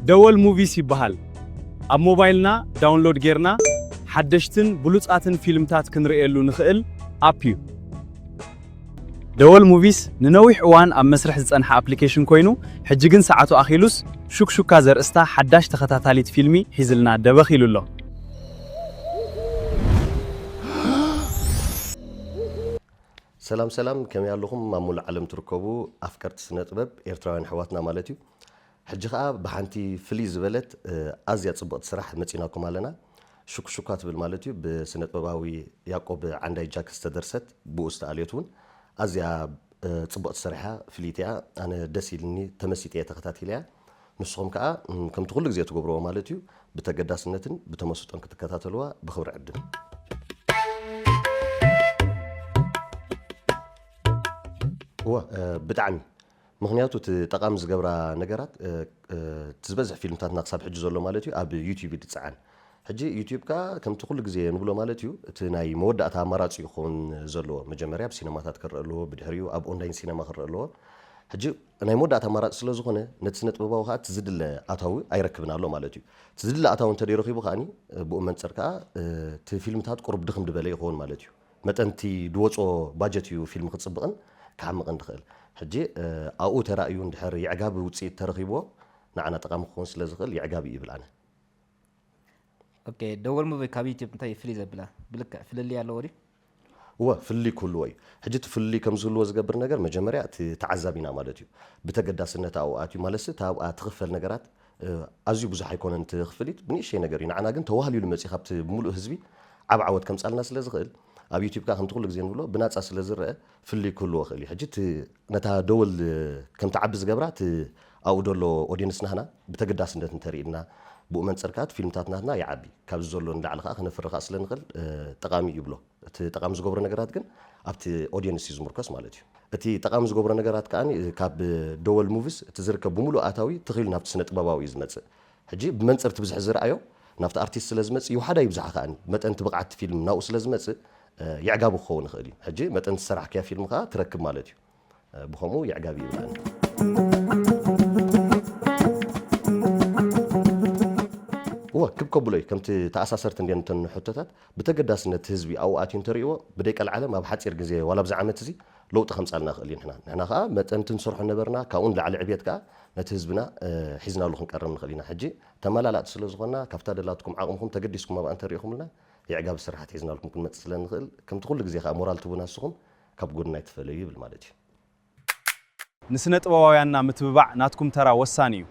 ደወል ሙቪስ ይበሃል። ኣብ ሞባይልና ዳውንሎድ ጌርና ሓደሽትን ብሉጻትን ፊልምታት ክንርእየሉ ንኽእል ኣፕ እዩ። ደወል ሙቪስ ንነዊሕ እዋን ኣብ መስርሕ ዝጸንሐ ኣፕሊኬሽን ኮይኑ፣ ሕጂ ግን ሰዓቱ ኣኺሉስ ሹክሹካ ዘርእስታ ሓዳሽ ተኸታታሊት ፊልሚ ሒዝልና ደበኽ ኢሉ ኣሎ። ሰላም ሰላም፣ ከመይ ኣለኹም? ኣብ ሙሉእ ዓለም ትርከቡ ኣፍቀርቲ ስነ ጥበብ ኤርትራውያን ኣሕዋትና ማለት እዩ። ሕጂ ኸኣ ብሓንቲ ፍልይ ዝበለት፣ እ፣ ኣዝያ ጽብቕቲ ስራሕ መጺናኩም ኣለና። ሹክሹካ ትብል ማለት እዩ፣ ብስነ ጥበባዊ ያዕቆብ ዓንዳይ ጃክ ዝተደርሰት፣ ብኡ ዝተኣልየት እውን ኣዝያ፣ እ፣ ጽብቕቲ ስራሕ እያ፣ ፍልይቲ እያ። ኣነ ደስ ኢልኒ፣ ተመሲጠ እየ ተኸታቲለያ። ንስኹም ከኣ፣ እም፣ ከምቲ ኩሉ ግዜ ትገብርዎ ማለት እዩ፣ ብተገዳስነትን ብተመስጦን ክትከታተልዋ ብኽብሪ ዕድም። እወ፣ እ፣ ብጣዕሚ። ምኽንያቱ እቲ ጠቓሚ ዝገብራ ነገራት፣ እ፣ እ፣ እቲ ዝበዝሕ ፊልምታትና ክሳብ ሕጂ ዘሎ ማለት እዩ ኣብ ዩቲዩብ እዩ ዝጸዓን። ሕጂ ዩቲዩብ ከኣ ከምቲ ኩሉ ግዜ ንብሎ ማለት እዩ፣ እቲ ናይ መወዳእታ ኣማራጺ እዩ ክኸውን ዘለዎ። መጀመርያ ኣብ ሲነማታት ክረአ ኣለዎ፣ ብድሕሪኡ ኣብ ኦንላይን ሲነማ ክረአ ኣለዎ። ሕጂ ናይ መወዳእታ ኣማራጺ ስለ ዝኾነ፣ ነቲ ስነ ጥበባዊ ከኣ እቲ ዝድለ ኣታዊ ኣይረክብን ኣሎ ማለት እዩ። እቲ ዝድለ ኣታዊ እንተደይረኺቡ ከኣኒ፣ ብኡ መንጽር ከኣ፣ እ፣ እቲ ፊልምታት ቁሩብ ድኽም ዝበለ ይኸውን ማለት እዩ። መጠን እቲ ዝወጾ ባጀት እዩ ፊልም ክጽብቕን ክሓምቕን ዝኽእል። ሕጂ፣ እ፣ ኣብኡ ተራእዩ እንድሕር የዕጋቢ ውጽኢት ተረኺብዎ፣ ንዓና ጠቓሚ ክኸውን ስለ ዝኽእል የዕጋቢ እዩ ይብል ኣነ። ኦኬ፣ ደወል ሙቪ ካብ ዩቲዩብ እንታይ ፍልይ ዘብላ? ብልክዕ ፍልልይ ኣለዎ ድዩ? እወ፣ ፍልልይ ክህልዎ እዩ። ሕጂ እቲ ፍልልይ ከም ዝህልዎ ዝገብር ነገር መጀመርያ እቲ ተዓዛቢና ማለት እዩ። ብተገዳስነት ኣብኡ ኣትዩ ማለትሲ እቲ ኣብኣ ትኽፈል ነገራት፣ እ፣ ኣዝዩ ብዙሕ ኣይኮነን እቲ ክፍሊት፣ ብንእሽተይ ነገር እዩ። ንዓና ግን ተዋህሊሉ መጺኡ ካብቲ ብምሉእ ህዝቢ ዓብ ዓወት ከምጻልና ስለ ዝኽእል፣ ኣብ ዩቲዩብ ከኣ ከምቲ ኩሉ ግዜ ንብሎ ብናጻ ስለ ዝረአ ፍልልይ ክህልዎ ይኽእል እዩ። ሕጂ እቲ ነታ ደወል ከም ትዓቢ ዝገብራ እቲ ኣብኡ ዘሎ ኦድየንስ ናህና ብተገዳስነት እንተርኢልና ብኡ መንጽር ከኣ እቲ ፊልምታት ናትና ይዓቢ። ካብዚ ዘሎ ንላዕሊ ከኣ ክነፍሪ ከኣ ስለ ንኽእል፣ እ፣ ጠቓሚ እዩ ይብሎ። እቲ ጠቓሚ ዝገብሮ ነገራት ግን ኣብቲ ኦድየንስ እዩ ዝምርኮስ ማለት እዩ። እቲ ጠቓሚ ዝገብሮ ነገራት ከኣ ካብ ደወል ሙቪስ እቲ ዝርከብ ብምሉእ ኣታዊ ተኺሉ ናብቲ ስነ ጥበባዊ እዩ ዝመጽእ። ሕጂ ብመንጽር እቲ ብዝሒ ዝረኣዮ ናብቲ ኣርቲስት ስለ ዝመጽእ ይውሓዳ ይብዝሓ ከኣ መጠን እቲ ብቕዓት ፊልም ናብኡ ስለ ዝመጽእ፣ እ፣ የዕጋቢ ክኸውን ይኽእል እዩ። ሕጂ መጠን ዝሰራሕክያ ፊልም ከኣ ትረክብ ማለት እዩ። እ፣ ብኸምኡ የዕጋቢ ይብላኒ። እወ፣ ክብ ከብሎ እዩ። ከምቲ ተኣሳሰርቲ እንድየን እተን ሕቶታት፣ ብተገዳስነት ህዝቢ ኣብኡ ኣትዩ እንተርእይዎ፣ ብደይ ቀልዓለም ኣብ ሓጺር ግዜ፣ ዋላ ኣብዚ ዓመት እዚ ለውጢ ከምጻልና ይኽእል እዩ። ንሕና፣ ንሕና ከኣ መጠን እቲ ንሰርሖ ነበርና፣ ካብኡ ንላዕሊ ዕብየት ከኣ ነቲ ህዝብና፣ እ፣ ሒዝናሉ ክንቀርብ ንኽእል ኢና። ሕጂ ተመላላእቲ ስለ ዝኾንና፣ ካብታ ደላትኩም ዓቕምኹም ተገዲስኩም ኣብኣ እንተርኢኹምልና፣ የዕጋቢ ስራሓት ሒዝናልኩም ክንመጽእ ስለ ንኽእል፣ ከምቲ ኩሉ ግዜ ከኣ ሞራል ትቡና ንስኹም ካብ ጎድና ኣይትፈለዩ ይብል ማለት እዩ። ንስነ ጥበባውያንና ምትብባዕ ናትኩም ተራ ወሳኒ እዩ።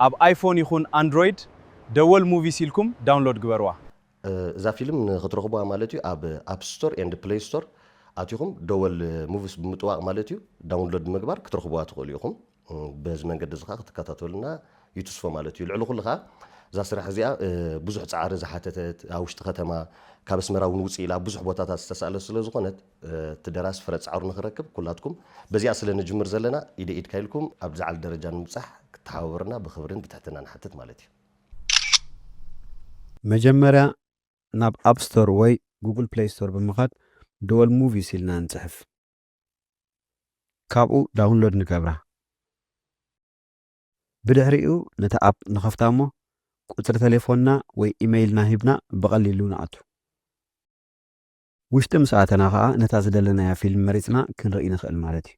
ኣብ ኣይፎን ይኹን ኣንድሮይድ ደወል ሙቪስ ኢልኩም ዳውንሎድ ግበርዋ። እ፣ እዛ ፊልም ንክትረኽቡዋ ማለት እዩ ኣብ ኣፕ ስቶር ኤንድ ፕሌይ ስቶር ኣቲኹም ደወል ሙቪስ ብምጥዋቕ ማለት እዩ ዳውንሎድ ብምግባር ክትረኽቡዋ ትኽእሉ ኢኹም። እ፣ በዚ መንገዲ እዚ ከዓ ክትከታተሉና ይትስፎ ማለት እዩ። ልዕሊ ኩሉ ከዓ እዛ ስራሕ እዚኣ፣ እ፣ ብዙሕ ፃዕሪ ዝሓተተት፣ ኣብ ውሽጢ ከተማ ካብ ኣስመራ እውን ውፅእ ኢላ ኣብ ብዙሕ ቦታታት ዝተሳእለት ስለ ዝኾነት፣ እ፣ እቲ ደራሲ ፍረ ፃዕሩ ንክረክብ ኩላትኩም በዚኣ ስለ ንጅምር ዘለና ኢደ ኢድካ ኢልኩም ኣብ ዝዓሊ ደረጃ ንምብፃሕ ክትተሓባበሩና ብክብርን ብትሕትና ንሓትት ማለት እዩ። መጀመርያ ናብ ኣፕ ስቶር ወይ ጉግል ፕለይ ስቶር ብምኻድ ደወል ሙቪስ ኢልና ንፅሕፍ። ካብኡ ዳውንሎድ ንገብራ። ብድሕሪኡ ነታ ኣፕ ንኸፍታ እሞ ቁፅሪ ተሌፎንና ወይ ኢመይልና ሂብና ብቐሊሉ ንኣቱ። ውሽጢ ምስ ኣተና ኸዓ ነታ ዝደለናያ ፊልም መሪፅና ክንርኢ ንኽእል ማለት እዩ።